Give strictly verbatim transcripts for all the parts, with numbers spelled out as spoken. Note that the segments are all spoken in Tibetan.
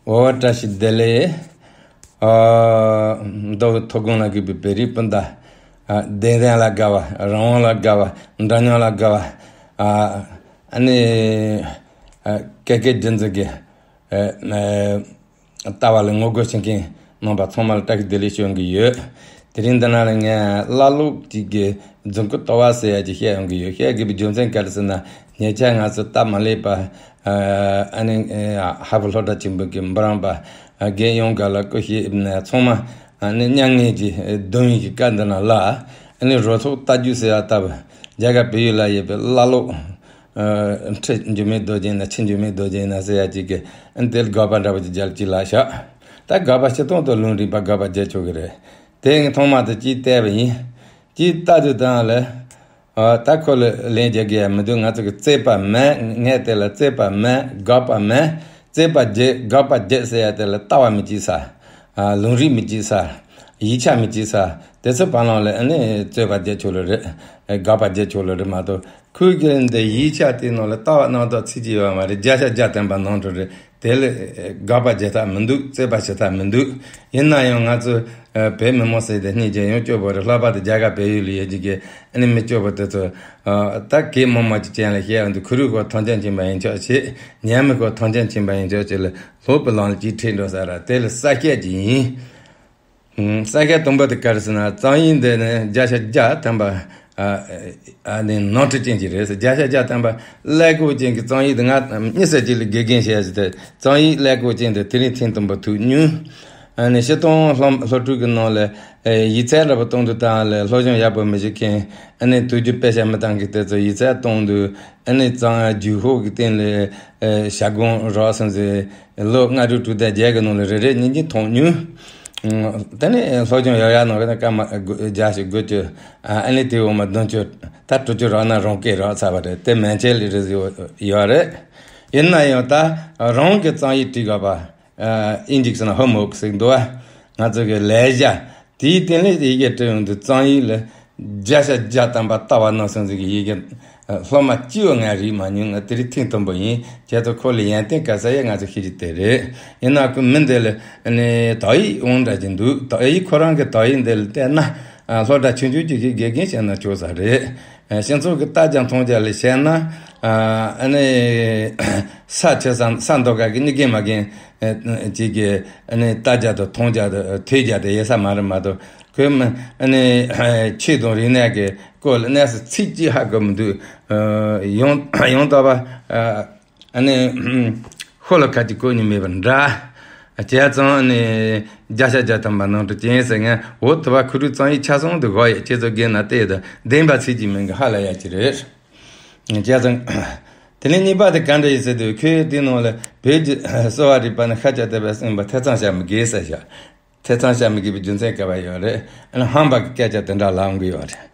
འོ། བཀྲ་ཤིས་བདེ་ལེགས། ཨ། མདོ་དབུས་མཐོ་སྒང་ལ་སྐྱེས་པའི་བོད་རིགས་སྤུན་ཟླ། ཨ། བདེན་དོན་ལ་དགའ་བ། རང་དབང་ལ་དགའ་བ། འདྲ་མཉམ་ལ་དགའ་བ། ཨ། ཨ་ནི། ཨ། ཀེ་ཀེ་རྒྱལ་མཚན་གྱི། ཨ། ཨ། ལྟ་བ་ལ་ངོ་རྒོལ་བྱེད་མཁན་རྣམ་པ་ཚང་མ་ལ་བཀྲ་ཤིས་བདེ་ལེགས་ཞུ་གི་ཡོད། དེ་རིང་འདི་ན་ལ་ངས་བླ་ལོག་ཅིག་གི་རྫུན་རྐུ་ལྟ་བ་ཟེར་ཡ་ཅིག་བཤད་ཡོང་གི་ཡོད། བཤད་དགོས་པའི་རྒྱུ་མཚན་ག་རེ་ཟེར་ན། ཉེ་ཆར་ང་ཚོ་སྟབས་མ་ལེགས་པ། ཨ་ནི། ཨ། ཧ་བུ་སློབ་གྲྭ་ཆེན་པོ་གི་འབུམ་རམས་པ། ཨ། རྒན་ཡང་དགའ་ལགས་སྐུ་གཤེགས་ནས་ཚང་མ། ཨ་ནི་མྱ་ངན་གྱིས་གདུང་བའི་གི་སྐབས་འདི་ན་ལ། ཨ་ནི་རོ་ཐོག་རྟ་རྒྱུག་ཟེར་ཡ་ལྟ་བུ། རྒྱ་གར་བལ་ཡུལ་ལ་ཡོད་པའི་བླ་ལོག་ཨ། ཁྲི་འགྱུར་མེད་རྡོ་རྗེ་ན། ཆུ་འགྱུར་མེད་རྡོ་རྗེ་ན་ཟེར་ཡ་ཅིག་གི། ཨ། དེ་ལ་དགག་པ་འདྲ་པོ་ཅིག་རྒྱལ་སྤྱི་ལ་བཞག་ད་དགག་པ་སྤྱི་བཏང་དུ་ལུང་རིགས་པ་དགག་པ་རྒྱག་ཆོག་གི་རེད། དེ་ངས་ཐོག་མ་དུ་ཅིག་བལྟས་པ་ཡིན། ཅིག་ལྟ་དུས་དང་ལ། ཨ། ད་ཁོ་ལ་ལན་རྒྱག་གི་ཡ་མི་འདུག་ང་ཚོ་གི་རྩོད་པ་མེད། ངས་དེ་ལ་རྩོད་པ་མེད། དགག་པ་མེད། རྩོད་པ་རྒྱག་དགག་པ་རྒྱག་ཟེར་ཡ་དེ་ལ་ལྟ་བ་མི་གཅིག་ས། ཨ། ལུང་རིགས་མི་གཅིག་ས། ཡིག་ཆ་མི་གཅིག་ས། དེ་ཚོ་བར་ལམ་ལ་ཨ་ནི་རྩོད་པ་རྒྱག་ཆོག་ལོ་རེད། དགག་པ་རྒྱག་ཆོག་ལོ་རེད་མ་གཏོགས། ཁོས་ཀྱི་འདི་ཡིག་ཆ་དེ་ནང་ལ་ལྟ་བ་རྣམ་དག་ཚིག་གཅིག་ཡོད་མ་རེད། བརྒྱ་ཆ་བརྒྱ་བསྟན་པ་ནོར་འགྲོ་རེད། དེ་ལ་དགག་པ་བྱེད་ཐབས་མི་འདུག་རྩོད་པ་བྱེད་ཐབས་མི་འདུག་ཡིན་ན་ཡང་ང་ཚོ། ཨ། བོད་མི་མང་ཟེར་དེ་སྙིང་རྗེ་ཡང་སྐྱོ་པོ་རེད། ལྷག་པར་དུ་རྒྱ་གར་བལ་ཡུལ་ལ་ཡོད་ཀྱི་གི་ཨ་ནི་མི་སྐྱོ་པོ་དེ་ཚོ། ཨ། ད་གད་མོ་མོ་ཅིག་ཅན་ལ་བཤད་ཡོང་དུས། ཁུ་རུ་ཁོ་ཐང་ཆེན་ཆེན་པ་ཡིན་ཆོག་ཆེ། ཉ་མི་ཁོ་ཐང་ཆེན་ཆེན་པ་ཡིན་ཆོག་ཆེ་ལ་ལྷོད་པའི་ལམ་ལ་ཅིག་ཁྲིད་འགྲོ་ས་ར། དེ་ལ་གསལ་བཤད་ཅིག་ཡིན། ཨུམ། གསལ་བཤད་དང་པོ་དེ་ག་རེ་ཟེར་ན། རྩོམ་ཡིག་འདི་ནི་བརྒྱ་ཆ་བརྒྱ་བསྟན་པ། ཨ། ཨ་ནི་ནོར་འཁྲུལ་ཅན་ཅིག་རེད་ཟེར། བརྒྱ་ཆ་བརྒྱ་བསྟན་པ་ཀླད་ཀོར་ཅན་གྱི་རྩོམ་ཡིག་དེ། ང་གཉིས་ཟེར་གཅིག་ལ་དགེ་རྒན་བྱས་ཟེར་ཏེ། རྩོམ་ཡིག་ཀླད་ཀོར་ཅན་དེ་དེ་རིང་ཐེངས་དང་པོ་ཐུག་མྱོང་། ཨ་ནི་སྤྱིར་བཏང་སློབ་སློབ་ཕྲུག་གི་ནང་ལ། ཨེ། ཡིག་ཚད་འདྲ་པོ་གཏོང་དུས་དང་ལ་སློབ་སྦྱོང་ཡག་པོ་མི་བྱེད་མཁན། ཨ་ནི་དུས་རྒྱུན་དཔེ་ཆ་མི་བཏང་མཁན་དེ་ཚོ་ཡིག་ཚད་གཏོང་དུས། ཨ་ནི་རྩོམ་རྒྱུགས་ཤོག་གི་སྟེང་ལ། ཨེ། ཞལ་སྒོང་རག་སོང་ཟེར། ལོ་ལྔ་དྲུག་དྲུག་དང་བརྒྱད་ཀྱི་ནང་ལ་རེ་རེ་གཉིས་གཉིས་མཐོང་མྱོང་། ཨ། དེ་ནས་སློབ་སྦྱོང་ཡག་ཡག་གནང་གི་ན་སྐར་མ་དགུ་བརྒྱ་ཞིག་དགུ་བཅུ། ཨ། ཨ་ནི་དེའི་འོག་མ་བདུན་ཅུ། ད་དྲུག་ཅུ་རག་ན་རང་སྐད་རག་ཚར་བ་རེད། དེ་མན་ཆད་ལས་རེད་ཟེར་ཡོད་རེད། ཡིན་ན་ཡང་ད་རང་གི་རྩོམ་ཡིག་བྲིས་དགོས་པ། ཨ། ཨིན་ཇི་སྐད་ན་ཧོམ་ཝོག་ཟེར་འདུག་བ། ང་ཚོ་གི་ལས་བྱ། དེའི་སྟེང་ལ་ཡི་གེ་བྲིས་ཡོང་དུས། རྩོམ་ཡིག་ལ་བརྒྱ་ཆ་བརྒྱ་བསྟན་པ་ལྟ་བ་ནོར་སོང་ཟེར་གི་ཡི་གེ། ཨ། སློབ་མ་གཅིག་བ་ང་རིག་མ་མྱོང་། ང་དེ་རིང་ཐེངས་དང་པོ་ཡིན། ཁྱེད་ཚོ་ཁོ་ལ་ཡོན་ཏན་ག་ས་ཡོད། ང་ཚོ་ཤེས་རྒྱུ་དེ་རེད། ཡིན་ན་ཁོ་མི་འདི་ལ་ནི་དག་ཡིག་དབང་འདྲ་ཅིག་འདུག་དག་ཡིག་ཁོ་རང་གི་དག་ཡིག་འདི་ལ་བལྟས་ན། ཨ། སློབ་གྲྭ་ཆུང་ཆུང་ཅིག་གི་དགེ་རྒན་བྱས་ན་ཆོག་ས་རེད། ཨ། སྤྱི་ཚོགས་ཀྱི་ལྟ་རྒྱ་མཐོང་རྒྱ་ལ་བཤད་ན། ཨ། ཨ་ནི་ས་ཆེ་ས་ས་མདོ་ཁ་གི་གཉིས་རྒན་མ་རྒན་ཅིག་གི། ཨ་ནི་ལྟ་རྒྱ་དང་མཐོང་རྒྱ་དང་ཐོས་རྒྱ་དེ་ཡོད་ས་མ་རེད་མ་གཏོགས། ཁོས་མི། ཨ་ནི་ཆོས་དང་རིག་གནས་ཀྱི་སྐོར་ལ་གནས་སུ་ཚིག་གཅིག་ཧ་གོ་མི་འདུག་ཨ། ཡང་ཡང་དག་པ། ཨ། ཨ་ནི་ཤོ་ལོ་ཁ་ཅིག་གོ་མྱོང་མེད་པ་འདྲ། བྱས་ཙང་ཨ་ནི་བརྒྱ་ཆ་བརྒྱ་བསྟན་པ་ནོར་འཁྲུལ་ཅན་ཟེར་མཁན། འོ། དུ་བ་ཁུ་རུ་རྩོམ་ཡིག་ཆ་ཚང་དུ་གོ་ཡ། ཁྱེད་ཚོ་རྒན་ན་བལྟས་དང་བདེན་པ་ཚིག་གཅིག་མིན་གི་ཧ་ལས་ཡ་ཅིག་རེད། བྱས་ཙང་དེ་ནས་གཉིས་པ་དེ་ག་འདྲ་ཡིན་ཟེར་དུས། ཁོས་དེའི་ནང་ལ་བོད་ཀྱི་གསོ་བ་རིག་པ་ནི་ཤཱཀྱ་ཐུབ་པས་གསུངས་པ་ཐེ་ཚོམ་བྱ་མི་དགོས་ཟེར་བཞག་ཐེ་ཚོམ་བྱ་མི་དགོས་པའི་རྒྱུ་མཚན་ག་པར་ཡོད་རེད། ཨ་ནི་ཧམ་པ་གི་སྐད་ཆ་དེ་འདྲ་ལབ་ཡོང་གི་ཡོད་རེད།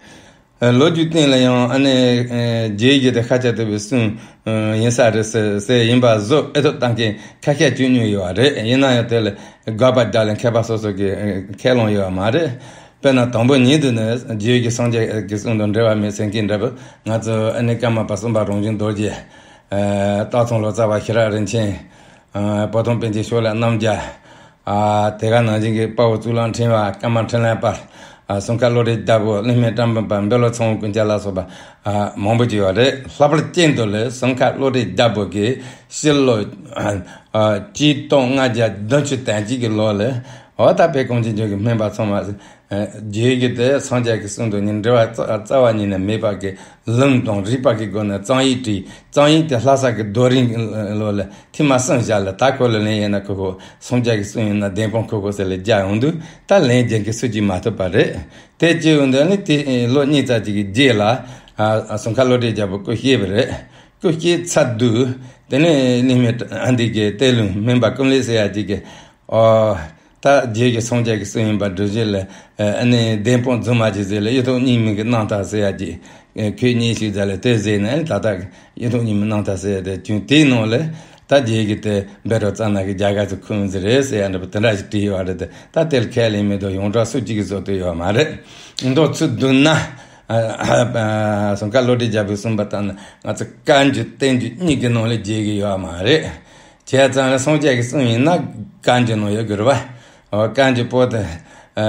ཨ། ལོ་རྒྱུས་སྟེང་ལ་ཡང་ཨ་ནི། ཨ། རྒྱའི་ཡི་གེ་དེ་ཤཱཀྱ་ཐུབ་པས་གསུངས། ཨ། ཡིན་ས་རེད་ཟེར་ཟེར་ཡིན་པ་བཟོ་ཨེ་ཐུབ་བཏང་མཁན་ཁ་ཤས་བྱུང་མྱོང་ཡོད་རེད། ཡིན་ན་ཡང་དེ་ལ་དགག་པ་རྒྱག་ལ་མཁས་པ་སོ་སོ་གི། ཨ། ཁས་ལེན་ཡོད་མ་རེད། དཔེར་ན་དང་པོ་ཉིད་དུ་ནི་རྒྱའི་ཡི་གེ་སངས་རྒྱས་ཀྱིས་གསུངས་དང་འབྲེལ་བ་མེད་ཟེར་མཁན་འདྲ་པོ། ང་ཚོ་ཨ་ནི་ཀརྨ་པ་གསུམ་པ་རང་བྱུང་རྡོ་རྗེ། ཨ། སྟག་ཚང་ལོ་ཙཱ་བ་ཤེས་རབ་རིན་ཆེན། ཨ། བོ་དོང་པཎ་ཆེན་ཕྱོགས་ལས་རྣམ་རྒྱལ། ཨ། དེ་ག་ནང་བཞིན་གྱི་དཔའ་བོ་གཙུག་ལག་ཕྲེང་བ་ཀརྨ་འཕྲིན་ལས་དཔལ། ཨ། སུམ་མཁར་བློ་གྲོས་རྒྱལ་པོ། གླིང་སྨན་བཀྲ་འབུམ་པ། འབེ་ལོ་ཚེ་དབང་ཀུན་ཁྱབ་ལ་སོགས་པ། ཨ། མང་པོ་ཅིག་ཡོད་རེད། ལྷག་པར་ཅན་དུ་ལ་སུམ་མཁར་བློ་གྲོས་རྒྱལ་པོ་གིས་ཕྱི་ལོ། ཨ། ཆིག་སྟོང་ལྔ་བརྒྱ་བདུན་ཅུ་དོན་གཅིག་གི་ལོ་ལ། འོ། ད་བོད་གངས་ཅན་ལྗོངས་ཀྱི་སྨན་པ་ཚང་མ། ཨ། རྒྱའི་ཡི་གེ་དེ་སངས་རྒྱས་ཀྱིས་གསུངས་དོན་ནི་འབྲེལ་བ་རྩ་རྩ་བ་ཉིད་ནས་མེད་པ་གི་ལུང་དང་རིགས་པ་གི་སྒོ་ནས། རྩོམ་ཡིག་བྲིས། རྩོམ་ཡིག་དེ་ལྷ་ས་གི་རྡོ་རིང་ལོགས་ལ་ཐེངས་མ་གསུམ་བཞག་ལ། ད་ཁོ་ལ་ལན་ཡིན་ན་ཁོ་ཁོ། སངས་རྒྱས་ཀྱིས་གསུངས་ཡིན་ན་བདེན་དཔང་ཁོ་ཁོ་ཟེར་ལ་རྒྱག་ཡོང་དུས། ད་ལན་རྒྱག་མཁན་སུ་གཅིག་མ་ཐུབ་པ་རེད། དེ་བྱས་ཡོང་དུས་ནི་དེ་ལོ་གཉིས་ཙམ་ཅིག་གི་རྗེས་ལ། ཨ། སུམ་མཁར་བློ་གྲོས་རྒྱལ་པོ་སྐུ་གཤེགས་པ་རེད། སྐུ་གཤེགས་ཚར་དུས་དེ་ནས་གླིང་སྨན་འདི་གི་གཏེར་ལུང་སྨན་པ་ཀུན་ལེགས་ཟེར་ཡ་ཅིག་གིས། ཨོ། ད་རྗེ་གི་སངས་རྒྱས་ཀྱིས་གསུངས་ཡིན་པ་སྒྲུབ་བྱེད་ལ། ཨ་ནི་བདེན་དཔང་རྫུན་མ་བྱེད་ཟེར་ལ། གཡུ་ཐོག་གཉིས་མིན་གྱི་རྣམ་ཐར་ཟེར་ཡ་ཅིག་ཁོས་གཉིས་ཤིག་མཛད་ལ་དེ་ཟེར་ནས། ཨ་ནི་ད་ལྟ་གི་གཡུ་ཐོག་གཉིས་མིན་རྣམ་ཐར་ཟེར་ཡ་དེ་བྱུང་། དེའི་ནང་ལ་ད་རྗེ་གི་དེ་བཻ་རོ་ཙ་ན་གི་རྒྱ་གར་དུ་ཁུངས་ཟེར་རེད་ཟེར་ཡ་འདྲ་པོ་དེ་འདྲ་ཞིག་བྲིས་ཡོད་རེད་དེ། ད་དེ་ལ་ཁས་ལེན་མེད་དོ། ཡོངས་གྲགས་སུ་གཅིག་གིས་བཟོ་ཐུབ་ཡོད་མ་རེད། མདོར་ཚུར་བསྡུ་ན། ཨ། ཨ། སུམ་མཁར་བློ་གྲོས་རྒྱལ་པོས་གསུངས་པ་ལྟར་ན། ང་ཚོ་བཀའ་འགྱུར་བསྟན་འགྱུར་གཉིས་ཀྱི་ནང་ལ་རྒྱལ་གྱི་ཡོད་མ་རེད། བྱས་ཙང་ལ་སངས་རྒྱས་ཀྱི་གསུང་ཡིན་ན་བཀའ་འགྱུར་ནང་ཡོད་དགོས་རེད་བ། ཨོ་བཀའ་འགྱུར་པོ་ཏི་ཨ་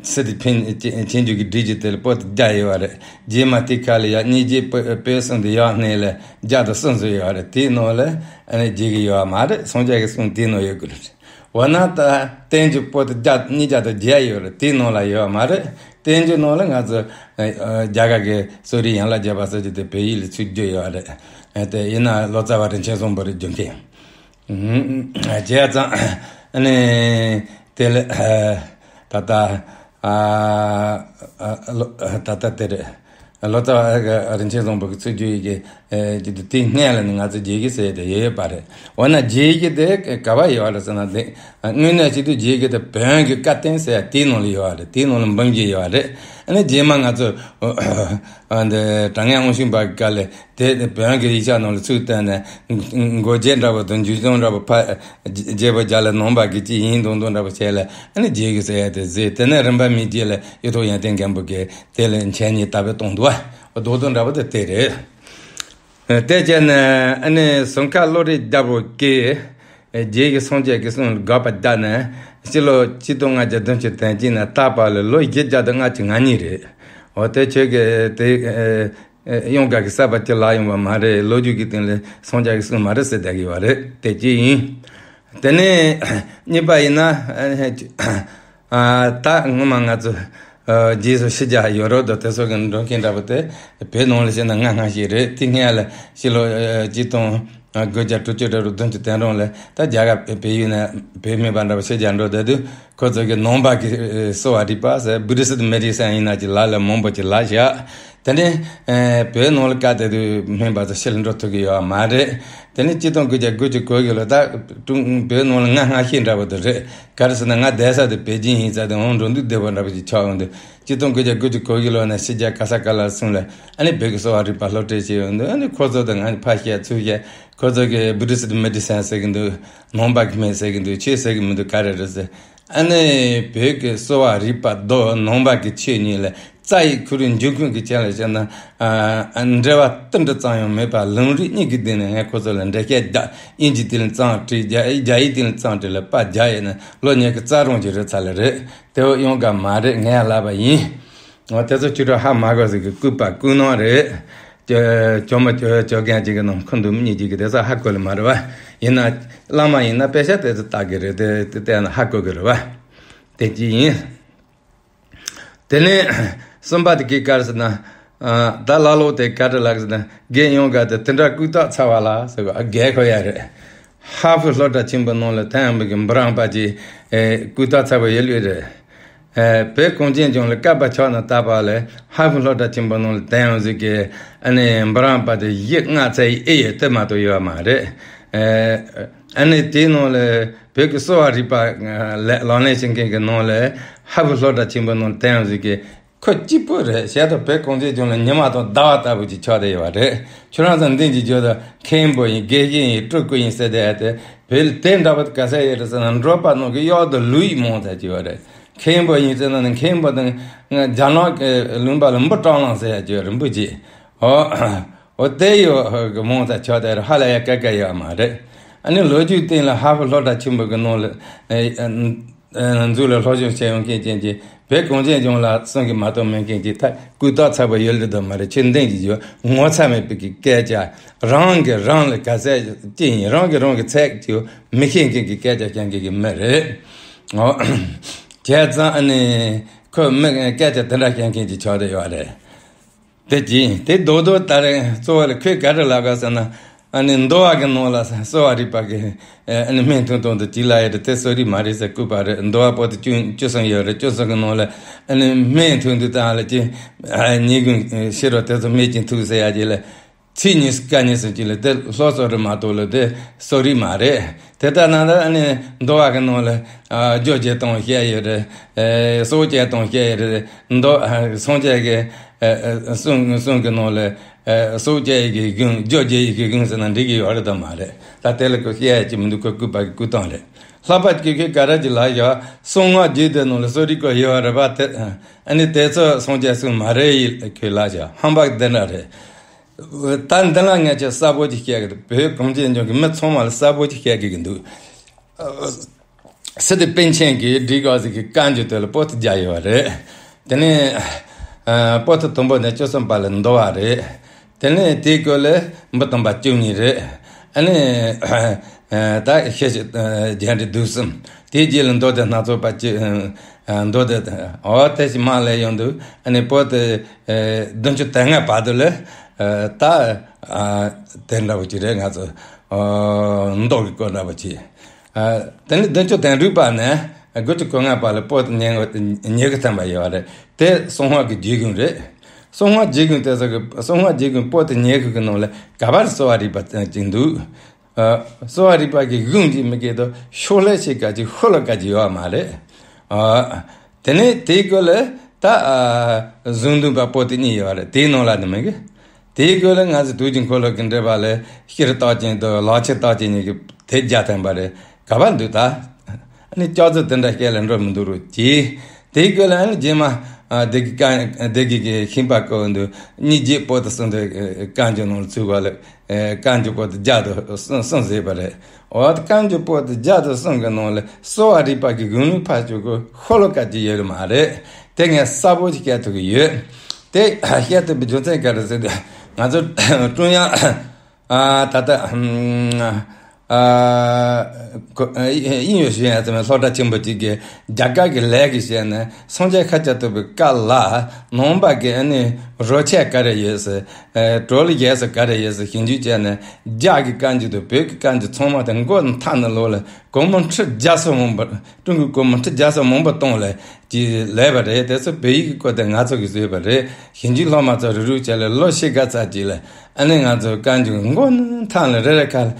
སི་ཏི་ཕིན་ཆེན་ཆེན་འགྱུར་གྱི་སྒྲིག་གཞི་དེ་ལ་པོ་ཏི་བརྒྱ་ཡོད་བ་རེད། རྗེས་མ་དེ་ཁ་ལ་ཡང་སྙིང་རྗེ་པོ་པོ་གསུང་དེ་ཡག་གནས་ལ་བརྒྱ་དང་སུམ་ཅུ་ཡོད་བ་རེད། དེའི་ནང་ལ་ཨ་ནི་བརྗེ་གི་ཡོད་བ་མ་རེད། སངས་རྒྱས་ཀྱི་གསུང་དེའི་ནང་ཡོད་དགོས་རེད། འོ་ན་ད་བསྟན་འགྱུར་པོ་ཏི་བརྒྱ་ཉིས་བརྒྱ་དང་བརྒྱད་ཡོད་རེད། དེའི་ནང་ལ་ཡོད་བ་མ་རེད། བསྟན་འགྱུར་ནང་ལ་ང་ཚོ་ཨ་ཨ་རྒྱ་གར་གྱི་གསོ་རིག་ཡན་ལག་བརྒྱད་པ་ཟེར་གྱི་དེ་བོད་ཡིག་ལ་ཚུར་བསྒྱུར་ཡོད་བ་རེད། ཨ་དེ་ཡིན་ན་ལོ་ཙཱ་བ་རིན་ཆེན་བཟང་པོ་རེད་བསྒྱུར་མཁན། ཨུམ། བྱས་ཙང་ཨ་ནི་དེ་ལ་ཨ་ད་ལྟ་ཨ་ཨ་ལོ་ད་ལྟ་དེ་རེད། ལོ་ཙཱ་བ་རིན་ཆེན་བཟང་པོ་གི་ཚུར་བསྒྱུར་ཡི་གེ་ཨེ་ཅི་དེ་དེའི་སྔོན་ལ་ནི་ང་ཚོ་རྒྱའི་ཡི་གེ་ཟེར་དེ་ཡོད་ཡོད་པ་རེད། འོ་ན་རྒྱའི་ཡི་གེ་དེ་ག་བ་ཡོད་རེད་ཟེར་ན། དེ་དངོས་གནས་བྱེད་དུས་རྒྱའི་ཡི་གེ་དེ་བོན་གྱི་བཀའ་བསྟན་ཟེར་དེའི་ནང་ལ་ཡོད་རེད། དེའི་ནང་ལ་འབུམ་བརྒྱད་ཡོད་རེད། ཨ་ནི་རྗེས་མ་ང་ཚོ་ཨ་འདི་དྲང་ངེས་དབང་ཕྱུག་པ་གི་སྐབས་ལ་དེ་བོན་གྱི་ཡིག་ཆ་ནང་ལ་ཚུར་བཏོན་ནས་མགོ་བརྗེ་འདྲ་པོ་དང་འཇུག་སྦྱོང་འདྲ་པོ་ཕ་རྒྱས་པོ་རྒྱ་ལ་ནང་པ་གི་ཅི་ཡིན་དང་དང་འདྲ་པོ་བྱས་ལ་ཨ་ནི་རྒྱའི་ཡི་གེ་ཟེར་ཡ་དེ་བཟོས། དེ་ནས་རིམ་པ་མི་རྒྱས་ལ་གཡུ་ཐོག་ཡོན་ཏན་མགོན་པོ་གིས་དེ་ལ་འཆད་ཉན་དར་སྤེལ་གཏོང་འདུག་བ། རྡོག་རྡོག་འདྲ་པོ་དེ་དེ་རེད། དེ་བྱས་ནས་ཨ་ནི་ཟུར་ཁ་བློ་རིག་རྒྱལ་པོ་གིས་རྒྱའི་གི་སངས་རྒྱས་ཀྱི་གསུང་ལ་དགག་པ་བརྒྱབ་ནས་སྤྱི་ལོ་ཆིག་སྟོང་ལྔ་བརྒྱ་བདུན་ཅུ་དོན་གཅིག་ནས་ད་བར་ལ་ལོ་བཞི་བརྒྱ་དང་ལྔ་བཅུ་ང་གཉིས་རེད། འོ་དེ་ཁྱོད་ཀྱིས་དེ་ཨེ་ཨེ་གཡང་དཀར་གྱི་གསར་པ་ཅིག་ལབ་ཡོང་བ་མ་རེད། ལོ་རྒྱུས་ཀྱི་སྟེང་ལ་སངས་རྒྱས་ཀྱི་གསུང་མ་རེད་ཟེར་བསྡད་ཀྱི་ཡོད་རེད། དེ་གཅིག་ཡིན། དེ་ནས་གཉིས་པ་ཡིན་ན་ཨ་ཨ་ད་སྔོན་མ་ང་ཚོ་ཨ་རྗེས་སུ་ཤི་རྒྱག་ཡོད་རོགས་དང་དེ་ཚོ་གི་འགྲོ་མཁན་འདྲ་པོ་དེ་བོད་ནང་ལ་བྱས་ན་ལྔ་ལྔ་ཞིག་རེད། དེ་སྔོན་ལ་ཕྱི་ལོ་ཨ་ཆིག་སྟོང་དགུ་བརྒྱ་དྲུག་ཅུ་རེ་དྲུག་བདུན་ཅུ་དོན་གྲངས་ལ་ད་རྒྱ་གར་བལ་ཡུལ་ནས་བོད་མི་པ་འདྲ་པོ་ཤི་རྒྱག་འགྲོ་བསྡད་དུས་ཁོ་ཚོ་གི་ནང་པ་གི་གསོ་བ་རིག་པ་ཟེར་བུ་དྷི་སི་མེ་ཌི་སན་ཡིན་ན་ཅིག་ལབ་ལ་མང་པོ་ཅིག་ལབ་བཞག་དེ་ནས་ཨེ་བོད་ནང་ལ་བཀའ་དེ་དུས་སྨན་པ་ཚོ་ཕྱིར་འགྲོ་ཐུབ་ཀྱི་ཡོད་མ་རེད། དེ་ནས་ཆིག་སྟོང་དགུ་བརྒྱ་དགུ་བཅུ་གོ་གི་ལོ་ད་ཀྲུང་བོད་ནང་ལ་ང་སྔ་ཤོས་འདྲ་པོ་དེ་རེད། ག་རེ་ཟེར་ན་ང་བསྡད་ས་དེ་པེ་ཅིང་ཡིན་ཙང་དེ་འོང་འགྲོ་འདུག་བདེ་པོ་འདྲ་པོ་ཞིག་ཆགས་ཡོང་དུས་ཆིག་སྟོང་དགུ་བརྒྱ་དགུ་བཅུ་གོ་གི་ལོ་ནས་ཕྱི་རྒྱལ་ག་ས་ག་ལ་སོང་ལ་ཨ་ནི་བོད་ཀྱི་གསོ་བ་རིག་པ་སློབ་ཁྲིད་བྱས་ཡོང་དུས་ཨ་ནི་ཁོ་ཚོ་དང་ང་ཕར་བཤད་ཚུར་བཤད། ཁོ་ཚོ་གིས་བུ་དྷི་སི་མེ་ཌི་སན་ཟེར་གི་འདུག་ནང་པ་གི་སྨན་ཟེར་གི་འདུག་ཆོས་ཟེར་གི་མི་འདུག་ག་རེ་རེད་ཟེར། ཨ་ནི་བོད་ཀྱི་གསོ་བ་རིག་པ་དང་ནང་པ་གི་ཆོས་གཉིས་ལ་རྩ་ཡི་ཁུ་རུ་འཇུག་ཁུངས་ཀྱི་ཆ་ལ་བཤད་ན་ཨ་འབྲེལ་བ་ཏིལ་འབྲུ་ཙམ་ཡང་མེད་པ་ལམ་རིམ་གཉིས་ཀྱི་སྟེང་ནས་ངས་ཁོ་ཚོ་ལ་འགྲེལ་བཤད་རྒྱག་དབྱིན་ཇི་དེ་ལ་ཙམ་བྲིས། རྒྱ་རྒྱ་ཡིག་དེ་ལ་ཙམ་བྲིས་ལ་པར་རྒྱག་ཡས་ན་ལོ་ཉི་ཤུ་རྩ་གྲངས་ཅིག་རེད་ཚར་ལེ་རེད། དེ་བ་གཡང་དཀར་མ་རེད། ངས་ལབ་པ་ཡིན། འོ་དེ་ཚོ་ཁྱོད་ཚོ་ཧ་མ་གོ་ཟིག་གི་སྐུད་པ་སྐུད་ནོར་རེད། ཅོ་ཅོ་མ་ཅོ་ཅོ་མཁན་ཅིག་གི་ནང་ཁུ་འདུག་མི་གཉིས་ཅིག་གི་དེ་ཚོ་ཧ་གོ་ལེ་མ་རེད་བ། ཡིན་ན་བླ་མ་ཡིན་ན་དཔེ་ཆ་དེ་ཚོ་ལྟ་གི་རེད། དེ་དེ་ལྟས་ན་ཧ་གོ་གི་རེད་བ། དེ་གཅིག་ཡིན། དེ་ནས་གསུམ་པ་དེ་གི་ག་རེ་ཟེར་ན། ཨ་ད་ལ་ལོ་དེ་ག་རེ་ལབ་ཟེར་ན་རྒན་གཡང་དཀར་དེ་དེ་འདྲ་སྐུ་ཐོག་ཚ་བ་ལ་ཟེར་གོ་ཨ་རྒན་ཁོ་ཡ་རེད། ཧ་ཧྥུ་སློབ་གྲྭ་ཆེན་པོ་ནང་ལ་ཐའེ་ཝན་གི་འབུམ་རམས་པ་ཅིག་ཨེ་སྐུ་ཐོག་ཚ་བ་ཡོད་ལོས་རེད། ཨེ་བོད་གངས་ཅན་ལྗོངས་ལ་བསྐལ་པ་ཆགས་ནས་ད་བར་ལ་ཧ་ཧྥུ་སློབ་གྲྭ་ཆེན་པོ་ནང་ལ་ཐའེ་ཝན་ཟིག་གི་ཨ་ནི་འབུམ་རམས་པ་དེ་བཞི་ལྔ་ཚ་ཡི་ཨེ་ཡོད་དེ་མ་གཏོགས་ཡོད་མ་རེད། ཨེ་ཨ་ནི་དེའི་ནང་ལ་བོད་ཀྱི་གསོ་བ་རིག་པ་ལ་ལག་ལེན་བྱེད་མཁན་གྱི་ནང་ལ་ཧ་ཧྥུ་སློབ་གྲྭ་ཆེན་པོ་ནང་ལ་ཐའེ་ཝན་ཟིག་གི་ཁོ་གཅིག་པུ་རེད། བྱས་ཙང་བོད་གངས་ཅན་ལྗོངས་ལ་ཉི་མ་དང་ཟླ་བ་ལྟ་བུ་ཅིག་ཆགས་བསྡད་ཡོད་པ་རེད། ཁྱོད་རང་ཚོ་འདི་ཅིག་བརྗོད་དང་མཁན་པོ་ཡིན་དགེ་བཤེས་ཡིན་སྤྲུལ་སྐུ་ཡིན་ཟེར་བསྡད་དེ་བོད་ལ་དེ་འདྲ་བ་ག་ཚད་ཡོད་རེད་ཟེར་ན་འབྲོག་པ་ནང་གི་གཡག་དང་ལུག་ཡིན་མང་ཙམ་ཅིག་ཡོད་རེད། མཁན་པོ་ཡིན་ཟེར་ན་ནི་མཁན་པོ་དང་རྒྱ་ནག་གི་ལུང་པ་ལ་འབུ་སྤྲང་ལང་ཟེར་ཡ་ཅིག་ཡོད་རེད། འབུ་ཅིག་ཨོ་ཨོ་དེ་ཡོད་གི་མང་ཙམ་ཆགས་བསྡད་རེད། ཧ་ལས་ཡ་སྐད་ཀ་ཡོད་མ་རེད། ཨ་ནི་ལོ་རྒྱུས་སྟེང་ལ་ཧ་ཧྥུ་སློབ་གྲྭ་ཆེན་པོ་གི་ནང་ལ་ཨ་ཨ་འཛུལ་ལ་སློབ་སྦྱོང་བྱས་ཡོང་མཁན་ཅན་གྱི་བོད་གངས་ཅན་ལྗོངས་ལ་གསུང་གི་མ་གཏོགས་མེད་མཁན་གྱི་ད་སྐུ་ཐོག་ཚ་བ་ཡོད་ལེ་དང་མ་རེད། ཁྱོད་འདེང་གི་ཡོད་ངོ་ཚ་མེད་པའི་གི་སྐད་ཆ་རང་གི་རང་ལ་ག་ཚད་ཅི་ཡིན་རང་གི་རང་གི་ཚད་ཅིག་མི་ཤེས་མཁན་གྱི་སྐད་ཆ་བཤད་མཁན་གྱི་མི་རེད། ཨོ་བྱས་ཙང་ཨ་ནི་ཁོ་མི་སྐད་ཆ་དེ་འདྲ་བཤད་མཁན་གྱི་ཆགས་བསྡད་ཡོད་རེད། དེ་གྱིས་དེ་རྡོག་རྡོག་ལྟ་རེད། གཙོ་བོ་ལ་ཁོས་ག་རེ་ལབ་ག་ཟེར་ན། ཨ་ནི་འདུལ་བ་གི་ནང་ལ་གསོ་བ་རིག་པ་གི་ཨ་ནི་སྨན་ཐུན་སྟོང་དུ་གཅིག་ལ་ཡོད་རེད། དེ་གསོ་རིག་མ་རེད་ཟེར་བཀོད་པ་རེད། འདུལ་བ་པོ་ཏི་བཅུ་བཅུ་གསུམ་ཡོད་རེད། བཅུ་གསུམ་གི་ནང་ལ་ཨ་ནི་སྨན་ཐུན་དུ་བཏང་ལ་ཅི་ཉིན་གུང་ཕྱི་རོ་དེ་ཚོ་སྨན་གྱིས་འཐུང་ཟེར་ཡ་ཅིག་ལ། ཚིག་གཉིས་སུ་སྐད་གཉིས་སུ་གཅིག་ལ་དེ་སློབ་གསོ་རེད་མ་གཏོགས་ལ་དེ་གསོ་རིག་མ་རེད། དེ་ལྟར་ན་ད་ཨ་ནི་འདུལ་བ་གི་ནང་ལ་ཨ་སྐྱོབ་བྱེད་སྟངས་བཤད་ཡོད་རེད། ཨེ་གསོ་བྱེད་སྟངས་བཤད་ཡོད་རེད། འདུལ་ཨ་སངས་རྒྱས་ཀྱི་ཨ་ཨ་གསུང་གསུང་གི་ནང་ལ་ཨ་གསོ་བྱེད་ཀྱི་གཞུང་སྐྱོབ་བྱེད་ཀྱི་གཞུང་ཟེར་ན་འགྲིག་གི་ཡོད་རེད་དམ་མ་རེད། ད་དེ་ལ་ཁོ་བཤད་ཡ་ཅི་མི་འདུག་ཁོ་སྐུད་པ་གི་སྐུད་སྟངས་རེད། ལྷག་པར་དུ་ཁོས་ག་རེ་ཅིག་ལབ་ཡོད། གསང་སྔགས་རྒྱུད་དེ་ནང་ལ་གསོ་རིག་སྐོར་ཡོད་རེད་པ། དེ་ཨ་ནི་དེ་ཚོ་སངས་རྒྱས་གསུང་མ་རེད་ཡིན་ཁོས་ལབ་ཡོད། ཧམ་པ་འདི་འདྲ་རེད། ད་འདི་ལ་ངས་ཅིག་གསལ་པོ་ཅིག་བཤད་གི་འདུག་བོད་གངས་ཅན་ལྗོངས་ཀྱི་མི་ཚང་མ་ལ་གསལ་པོ་ཅིག་བཤད་དགོས་ཀྱི་འདུག་སི་ཏུ་པཎ་ཆེན་གྱིས་བྲིས་དགོས་ཟེར་གྱི་བཀའ་འགྱུར་དེ་ལ་པོ་ཏི་བརྒྱ་ཡོད་པ་རེད། དེ་ནས་ཨ་པོ་ཏི་དང་པོ་ནས་བཅུ་གསུམ་པ་ལ་འདུལ་བ་རེད། དེ་ནས་དེའི་སྐོར་ལ་འབུམ་སྟོང་པ་བཅུ་གཉིས་རེད། ཨ་ནི་ད་ཤེས་བྱ་རྒྱས་འབྲིང་བསྡུས་གསུམ། དེའི་རྗེས་ལ་མདོ་སྡེ་སྣ་ཚོགས་པ་བཅུ། མདོ་སྡེ་ཨོ་དེ་ཞིག་མ་ལས་ཡོང་འདུག་ཨ་ནི་པོ་ཏི་བདུན་ཅུ་དོན་ལྔ་བར་དུ་ལ་ད་དེ་འདྲ་བོ་ཅིག་རེད། ང་ཚོ་མདོ་གི་སྐོར་འདྲ་བོ་ཅིག་དེ་ནས་བདུན་ཅུ་དོན་དྲུག་པ་ནས་དགུ་བཅུ་གོ་ལྔ་བར་ལ་པོ་ཏི་ཉེ་ཉེ་གི་ཐམ་པ་ཡོད་རེད། དེ་གསང་སྔགས་ཀྱི་རྒྱུད་ཀུན་རེད། གསང་སྔགས་རྒྱུད་ཀུན་དེ་ཚོ་གི་གསང་སྔགས་རྒྱུད་ཀུན་པོ་ཏི་ཉེ་གི་གི་ནང་ལ་ག་པར་གསོ་བ་རིག་པ་ཅིག་འདུག་གསོ་བ་རིག་པ་གི་གཞུང་གཅིག་མི་སྐད་དུ་ཤོག་ལྷེ་ཞིག་ག་ཅིག་ཤོ་ལོ་ཀ་ཅིག་ཡོད་མ་རེད། དེ་ནས་དེའི་སྐོར་ལ་ད་གཟུངས་འདུན་པ་པོ་ཏི་གཉིས་ཡོད་རེད། དེའི་ནང་ལ་ནི་མི་གི་དེའི་སྐོར་ལ་ང་ཚོ་དུས་ཀྱི་འཁོར་ལོ་གི་འགྲེལ་པ་ལ་སྤྱིར་བཏགས་ཅན་དང་ལག་ཆེར་བཏགས་ཅན་གཉིས་ཀྱི་དེ་རྒྱ་བསྟན་པ་རེད། ག་པར་འདུག་ད་ཨ་ནི་ལྕགས་རྩི་དེ་འདྲ་སྐད་ལ་འགྲོ་མི་འདུག་རོགས་གྱིས། དེའི་སྐོར་ལ་ཨ་ནི་རྗེས་མ་སྡེ་དགེ་ཀ་སྡེ་དགེ་གི་ཤིང་པ་ཀོ་འདུག་གཉིས་རྗེས་པོ་ཏི་གསུངས་ཏེ་བཀའ་འགྱུར་ནང་ལ་ཚུད་པ་ལ། བཀའ་འགྱུར་པོ་ཏི་བརྒྱ་དང་གསུམ་གསུམ་ཟེར་བ་རེད། འོ་ད་བཀའ་འགྱུར་པོ་ཏི་བརྒྱ་དང་གསུམ་གི་ནང་ལ་གསོ་བ་རིག་པ་གི་གཞུང་ལུགས་ཕར་ཕྱོགས་ཀྱི་ཤོ་ལོ་ཀ་ཅིག་ཡོད་མ་རེད། དེ་ངས་གསལ་པོ་ཞིག་བཤད་ཐུབ་ཀྱི་ཡོད། དེ་བཤད་ཐུབ་པའི་རྒྱུ་མཚན་ག་རེ་ཟེར་ན་ང་ཚོ་ཀྲུང་དབྱང་ད་ལྟ་དབྱིན་ཡུལ་ཞུ་ཡ་ཚོ་སློབ་གྲྭ་ཆེན་པོ་གཅིག་གིས་རྒྱ་གར་གྱི་ལས་ཀྱི་བཤད་ན་སངས་རྒྱས་ཤཱཀྱ་ཐུབ་པའི་བཀའ་ལ་ནང་པ་གི་ཨ་ནི་རོལ་ཆས་ག་རེ་ཡོད་ཟེར། གྲོལ་རྒྱས་སུ་ག་རེ་ཡོད་ཟེར་ཞིབ་འཇུག་བྱས་ནས་རྒྱ་གི་བཀའ་འགྱུར་དང་བོད་ཀྱི་བཀའ་འགྱུར་ཚང་མ་དེ་མགོ་ནས་མཐའ་ནས་ལོག་ལ་སྒོར་མོ་ཁྲི་བརྒྱ་སོ་མང་པོ་ཀྲུང་གོའི་སྒོར་མོ་ཁྲི་བརྒྱ་སོ་མང་པོ་བཏང་ལས་ཀྱི་ལས་པ་རེད། དེ་ཚོ་བོད་ཡིག་གི་སྐོར་དེ་ང་ཚོ་གིས་བཟོས་པ་རེད། ཞིབ་འཇུག་སློབ་མ་ཚོ་རུག་རུག་བྱས་ལ་ལོ་ཕྱེད་ཀ་ཙམ་ཅིག་ལ་ཨ་ནི་ང་ཚོ་བཀའ་འགྱུར་མགོ་ནས་མཐའ་ལ་རེ་རེ་ཁ་ལ།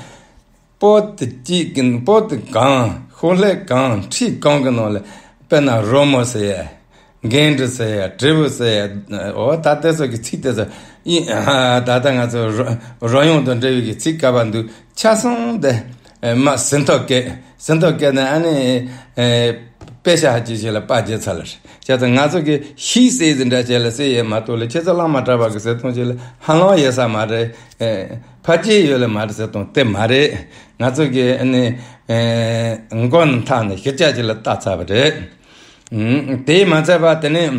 པོ་ཏི་གཅིག་གི་པོ་ཏི་གང་ཤོག་ལྷེ་གང་ཁྲི་གང་གི་ནང་ལ་དཔེར་ན་རོལ་མོ་ཟེར་ཡ། འགན་འཁྲི་ཟེར་ཡ། དྲིལ་བུ་ཟེར་ཡ། འོ་ད་ལྟ་སོགས་ཀྱི་ཚིག་དེ་ཚོ་ཡིན། ད་ལྟ་ང་ཚོ་རོལ་དབྱངས་དང་འབྲེལ་བའི་གི་ཚིག་ག་པར་འདུག་ཆ་ཚང་དེ་མ་ཟིན་ཐོ་སྐད་ཟིན་ཐོ་སྐད་ནས་ཨ་ནི་དཔེ་ཤ་ཧ་ཅི་ཞིག་ལ་པ་བརྒྱབ་ཚར་ལ་རེད། བྱས་ཙང་ང་ཚོ་གི་ཤིག་ཟེར་ཟིན་འདྲ་བྱས་ལ་ཟེར་ཡས་མ་གཏོགས་ལ་ཁྱེད་ཚོ་བླ་མ་གྲྭ་པ་གི་ཟེར་སྟངས་ཞིག་ལ་ཧ་ལམ་ཡོད་ས་མ་རེད། ཕལ་ཆེར་ཡོད་ལ་མ་རེད་ཟེར་སྟངས་དེ་མ་རེད། ང་ཚོ་གི་ཨ་ནི་མགོ་ནས་མཐའ་ནས་ཤི་ཆ་ཅིག་ལ་བལྟ་ཚར་བ་རེད། དེས་མ་ཚད་པ་དེ་ནས་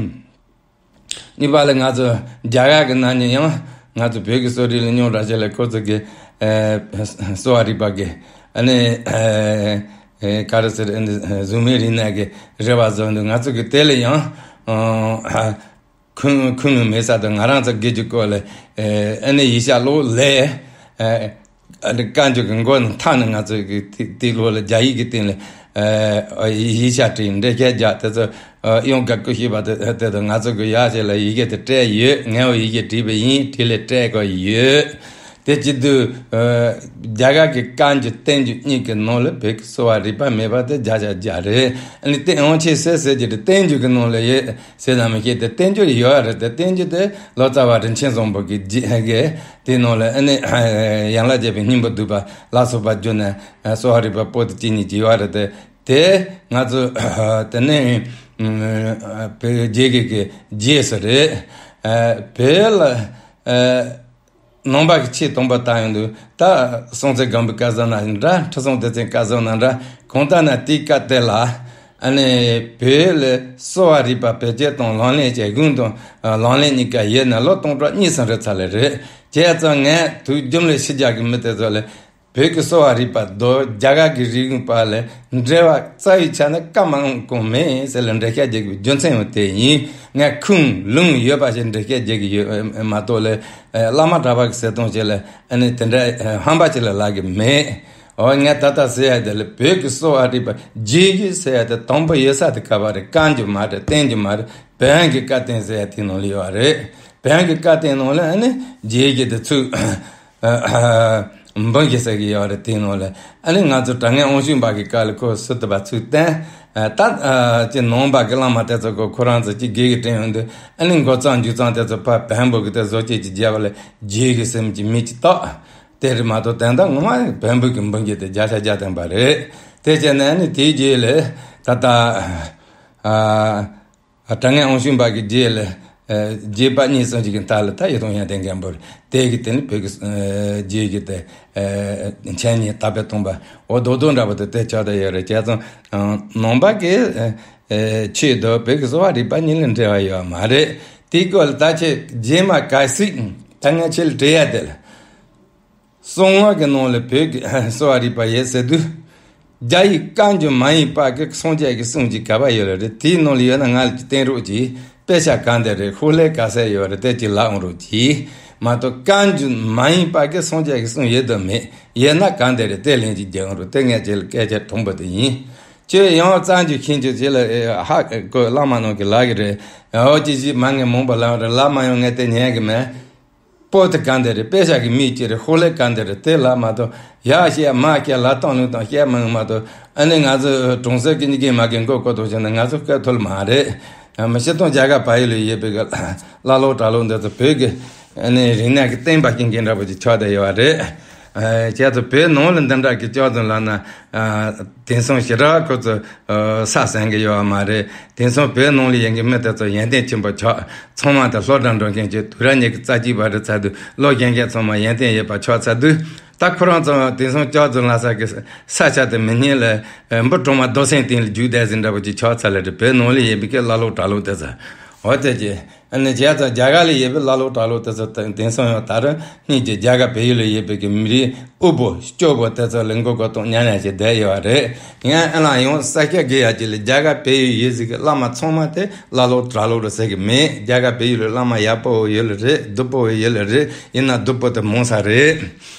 གཉིས་པ་ལ་ང་ཚོ་རྒྱ་གར་གྱི་ནང་ནས་ཡང་ང་ཚོ་བོད་ཀྱི་གསོ་རིག་ལ་སྙིང་རྗེ་ཆེ་ལ་ཁོ་ཚོ་གི་གསོ་བ་རིག་པ་གི་ཨ་ནི་ག་རེ་ཟེར་ཨ་ནི་གཟུགས་མེད་རིག་གནས་ཀྱི་རེ་བ་བཟོ་འདུག་ང་ཚོ་གི་དེ་ལ་ཡང་ཁུངས་ཁུངས་མེད་ས་དང་ང་རང་ཚོ་དགེ་རྒྱུ་སྐོར་ལ་ཨ་ནི་ཡིག་ཆ་ཀློག་ལས། ཨ་ནི་བཀའ་འགྱུར་གྱི་མགོ་ནས་མཐའ་ནས་ང་ཚོ་གི་དེ་དེ་ལོ་ལ་རྒྱ་ཡིག་གི་སྟེང་ལ་ཡིག་ཆ་བྲིས་འགྲེལ་བཤད་རྒྱག་དེ་ཚོ་ཨ་ཡང་དགའ་སྐུ་ཞེས་པ་དེ་དེ་དང་ང་ཚོ་གི་ཡག་ཞིག་ལ་ཡི་གེ་དེ་སྤྲད་ཡོད། ངས་འོ་ཡི་གེ་བྲིས་པ་ཡིན། བྲིས་ལས་སྤྲད་དགོས་ཡོད། དེ་བྱེད་དུས་རྒྱ་གར་གྱི་བཀའ་འགྱུར་བསྟན་འགྱུར་གཉིས་ཀྱི་ནང་ལ་བོད་ཀྱི་གསོ་བ་རིག་པ་མེད་པ་དེ་བརྒྱ་ཆ་བརྒྱ་རེད། ཨ་ནི་དེ་འོང་ཆེ་ཟེར་ཟེར་གྱི་རེད། བསྟན་འགྱུར་གྱི་ནང་ལ་ཡོད། ཟེར་ན་མི་ཤེས་ཏེ་བསྟན་འགྱུར་ཡོད་རེད་དེ། བསྟན་འགྱུར་དེ་ལོ་ཙཱ་བ་རིན་ཆེན་བཟང་པོ་གི་རྗེས་ཀྱི་དེའི་ནང་ལ་ཨ་ནི་ཡན་ལག་བརྒྱད་པའི་སྙིང་པོ་བསྡུས་པ་ལ་སོགས་པ་བསྒྱུར་ནས་གསོ་བ་རིག་པ་པོ་ཏི་གཅིག་གཉིས་ཀྱི་ཡོད་རེད་དེ། དེ་ང་ཚོ་དེ་ནས་བོད་རྒྱའི་གི་རྗེས་སུ་རེད། བོད་ལ་ནང་པ་གི་ཆེས་དང་པོ་བཏང་ཡོང་དུས་ད་སྲོང་བཙན་སྒམ་པོའི་བཀའ་ཟུར་ན་འདྲ། ཁྲི་སྲོང་ལྡེ་བཙན་བཀའ་ཟུར་ན་འདྲ། གང་ལྟར་ན་དེའི་སྐབས་དེ་ལ་ཨ་ནི་བོད་ལ་གསོ་བ་རིག་པ་བེད་སྤྱོད་དང་ལག་ལེན་བྱེད་གཞུང་དང་ལག་ལེན་གཉིས་ཀ་ཡོད་ན་ལོ་སྟོང་ཕྲག་གཉིས་གསུམ་རེ་ཚར་ལེ་རེད། བྱས་ཙང་ངས་དུས་རྒྱུན་ལས་ཕྱི་རྒྱལ་གྱི་མི་དེ་ཚོ་ལ་བོད་ཀྱི་གསོ་བ་རིག་པ་དང་རྒྱ་གར་གྱི་རིག་གཞུང་བར་ལ་འབྲེལ་བ་རྩ་བའི་ཆ་ནས་བཀའ་མང་གང་མེད་ཟེར་ལ་འགྲེལ་བཤད་རྒྱག་གི་རྒྱུ་མཚན་ཡང་དེ་ཡིན། ངས་ཁུངས་ལུང་ཡོད་པ་ཞིག་འགྲེལ་བཤད་རྒྱག་གི་ཡོད་མ་གཏོགས་ལས་བླ་མ་གྲྭ་པ་གི་ཟེར་སྟངས་ཅིག་ལ་ཨ་ནི་དེ་འདྲ་ཧམ་པ་ཅིག་ལ་ལབ་གི་མེད། འོ་ངས་ད་ལྟ་ཟེར་ཡ་དེ་ལ་བོད་ཀྱི་གསོ་བ་རིག་པ་རྗེས་ཀྱི་ཟེར་ཡ་དེ་དང་པོ་ཡོད་ས་དེ་ག་པར་རེད། བཀའ་འགྱུར་མ་རེད། བསྟན་འགྱུར་མ་རེད། བོན་གྱི་བཀའ་བསྟན་ཟེར་ཡ་དེ་ནང་ལ་ཡོད་རེད། བོན་གྱི་བཀའ་བསྟན་ནང་ལ་ཨ་ནི་རྗེས་ཀྱི་དེ་ཚུགས། འབུམ་གྱི་ཟེར་གྱི་ཡོད་རེད། དེའི་ནང་ལ་ཨ་ནི་ང་ཚོ་དྲང་ངེས་དབང་ཕྱུག་པ་གི་བཀའ་ལ་ཁོ་སུ་དུ་བ་ཚུལ་བསྟན། ད་ཅི་ནང་པ་གི་བླ་མ་དེ་ཚོ་གོ་ཁོ་རང་ཚོ་ཅི་དགེ་གི་དྲན་ཡོང་དུས་ཨ་ནི་འགོ་གཙང་མཇུག་གཙང་དེ་ཚོ་ཕ་བོན་པོ་གི་དེ་བཟོ་བཅོས་ཀྱི་རྒྱབ་ལ་རྗེས་ཀྱི་སེམས་ཀྱི་མི་ཅི་རྟག་དེ་རེད་མ་གཏོགས་དོན་དག་ངོ་མ་བོན་པོ་གི་འབུམ་གྱི་དེ་བརྒྱ་ཆ་བརྒྱ་བསྟན་པ་རེད། དེ་བྱས་ནས་ཨ་ནི་དེའི་རྗེས་ལ་ད་ལྟ། དྲང་ངེས་དབང་ཕྱུག་པ་གི་རྗེས་ལ་ རྗེ་པ་གཉིས་གསུམ་ཅིག་གི་མཐའ་ལ་ད་ཡིད་དབང་ཡོན་ཏན་མགོན་པོ་རེད། དེ་གི་དེ་ནི་བོད་ཀྱི་རྗེ་གི་དེ་འཆད་ཉན་དར་སྤེལ་གཏོང་པ་འོ་རྡོག་རྡོག་འདྲ་པོ་དེ་དེ་ཆགས་བསྡད་ཡོད་རེད། བྱས་ཙང་ནང་པ་གི་ཆོས་དང་བོད་ཀྱི་གསོ་བ་རིག་པ་གཉིས་ལ་འབྲེལ་བ་ཡོད་མ་རེད། དེའི་སྐོར་ལ་ད་ཁྱེད་རྗེས་མ་གལ་སྲིད་ད་ངས་ཁྱེད་ལ་དྲི་ཡ་དེ་ལ། གསང་སྔགས་ཀྱི་ནང་ལ་བོད་ཀྱི་གསོ་བ་རིག་པ་ཡོད་ཟེར་དུས། རྒྱ་ཡིག་བཀའ་འགྱུར་མ་ཡིན་པ་གི་སངས་རྒྱས་ཀྱི་གསུང་གཅིག་ག་པར་ཡོད་ལ་རེད། དེའི་ནང་ལ་ཡོད་ན་ང་ལ་ཅིག་བསྟན་རོགས་གྱིས། དཔེ་ཆ་གང་དེ་རེད། ཤོག་ལྷེ་ག་ཚད་ཡོད་རེད། དེ་ཅིག་ལབ་འོང་རོགས་གྱིས། མ་གཏོགས་བཀའ་འགྱུར་མ་ཡིན་པ་གི་སངས་རྒྱས་ཀྱི་གསུང་ཡོད་དམ་མེད། ཡོད་ན་གང་དེ་རེད། དེ་ལན་ཅིག་རྒྱག་འོང་རོགས། དེ་ངས་ཁྱེད་ལ་སྐད་ཆ་དྲང་པོ་དེ་ཡིན། ཁྱོད་ཡང་རྩ་འགྱུར་མཁན་ཁྱོད་ཅིག་ལ་ཧ་གོ། བླ་མ་ནང་གི་ལག་གི་རེད། འོ་ཅི་ཞིག་མ་ངས་མང་པོ་ལབ་རེད། ལབ་མ་ཡོང་། ངས་དེ་ཉན་གི་མེད། པོ་དེ་གང་དེ་རེད། དཔེ་ཆ་གི་མིག་ཅིག་རེད། ཤོག་ལྷེ་གང་དེ་རེད། དེ་ལབ་མ་གཏོགས་ཡར་བཤད་མར་བཤད་ལབ་སྟངས་ལུགས་དང་བཤད་མ་ཡོང་མ་གཏོགས། ཨ་ནི་ང་ཚོ་གྲོང་གསེབ་ཀྱི་མྱི་རྒན་མ་རྒན་མགོ་སྐོར་ཐུབ་བྱས་ན་ང་ཚོ་སྐད་ཐོལ་མ་རེད། མི་སྤྱིར་བཏང་རྒྱ་གར་བལ་ཡུལ་ལ་ཡོད་པའི་གི་བླ་ལོག་གྲྭ་ལོག་འདི་ཚོ་བོད་ཀྱི་ཨ་ནི་རིག་གནས་ཀྱི་བསྟན་པ་སྐྱོང་མཁན་འདྲ་པོ་ཅིག་ཆགས་བསྡད་ཡོད་པ་རེད། ཨ་བྱས་ཙང་བོད་ནང་ལ་འདི་འདྲ་གི་སྐྱོ་ཙམ་ལབ་ན། ཨ་དེང་སང་ཞེ་དྲག་ཁོ་ཚོ་ཨ་ས་ཟིན་གི་ཡོད་པ་མ་རེད། དེང་སང་བོད་ནང་ལ་ཡོད་མཁན་མི་དེ་ཚོ་ཡོན་ཏན་ཆེན་པོ་ཆགས། ཚང་མ་དེ་སློབ་གྲྭ་འགྲོ་མཁན་གྱི་དུས་རབས་ཉི་ཤུ་རྩ་གཅིག་པ་རེད་ཚར་དུས། ལོ་རྒན་རྒན་ཚང་མ་ཡོན་ཏན་ཡོད་པ་ཆགས་ཚར་དུས། ད་ཁོ་རང་ཚོ་དེང་སང་སྐྱོ་ཙམ་ལབ་ས་གི་ས་ཆ་དེ་མི་སྙིང་ལ་འབུ་གྲོག་མ་རྡོ་སེང་སྟེང་ལ་རྒྱུག་བསྡད་ཟིན་འདྲ་པོ་ཅིག་ཆགས་ཚར་ལེ་རེད། བོད་ནང་ལ་ཡོད་པའི་གི་བླ་ལོག་གྲྭ་ལོག་དེ་ཚོ། འོ་དེ་གྱི་ཨ་ནི་བྱས་ཙང་རྒྱ་གར་ལ་ཡོད་པའི་བླ་ལོག་གྲྭ་ལོག་དེ་ཚོ་དེང་སང་ཡང་ད་རུང་སྙིང་རྗེ། རྒྱ་གར་བལ་ཡུལ་ལ་ཡོད་པའི་གི་མི་རིགས་དབུལ་པོ་སྐྱོ་པོ་དེ་ཚོ་ལ་མགོ་སྐོར་གཏོང་ཉན་ཉན་བྱས་བསྡད་ཡོད་པ་རེད། ཡང་ཨ་ལ་ཡང་ས་སྐྱ་དགེ་ཡག་ཅིག་ལ་རྒྱ་གར་བལ་ཡུལ་ཡོད་ཟིག་གི་བླ་མ་ཚང་མ་དེ་བླ་ལོག་གྲྭ་ལོག་རེད་ཟེར་གི་མེད། རྒྱ་གར་བལ་ཡུལ་ལ་བླ་མ་ཡག་པོ་ཡོད་ལ་རེད། སྡུག་པོ་ཡོད་ལ་རེད། ཡིན་ན་སྡུག་པོ་དེ་མང་ས་རེད།